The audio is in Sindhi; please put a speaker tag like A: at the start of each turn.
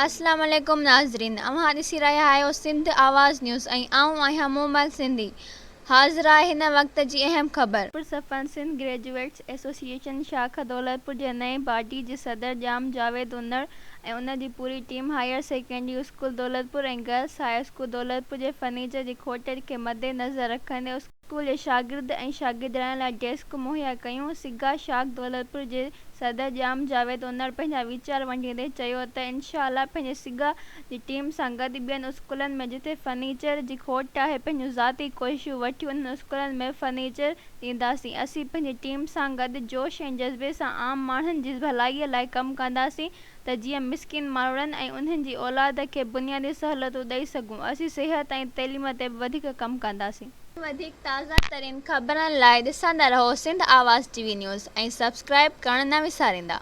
A: اسلام عليڪم ناظرين اوهان ڏسي رهيا آهيو سنڌ آواز نيوز ۽ آئون آهيان مومل سنڌي حاضر آهي هن وقت جي اهم خبر.
B: پرسفن سنڌ گريجوئيٽس ايسوسيئيشن شاخ دولتپور جي نئين باڊي جي صدر ڄام جاويد انڙ ۽ ان جي پوري team higher secondary school Daulatpur ۽ girls high school Daulatpur جي فرنيچر جي کوٽ کي مد نظر رکندي اسڪول جي شاگرد ۽ شاگردياڻين لاء ڊيسڪون مهيا ڪيون. سگا شاخ دولتپور جي صدر ڄام جاويد انڙ پنهنجا ويچار ونڊيندي چيو ته انشاء الله پنهنجي سگا جي ٽيم سان گڏ ٻين اسڪولن ۾ جتي فرنيچر جي کوٽ آهي پنهنجون ذاتي ڪوششون وٺي انهن اسڪولن ۾ به فرنيچر ڏينداسين اسين پنهنجي ٽيم سان گڏ جوش ۽ جذبي سان عام ماڻهن جي ڀلائي لاء ڪم ڪنداسين ته جيئن مسڪين ماڻهوڙن ۽ انهن جي اولاد کي بنيادي سهولتون ڏئي سگهون، اسين صحت ۽ تعليم تي به وڌيڪ ڪم ڪنداسين.
A: وڌيڪ تازه ترين خبرن لاء ڏسندا رهو Sindh Awaz T V news ۽ subscribe ڪرڻ نه وساريندا.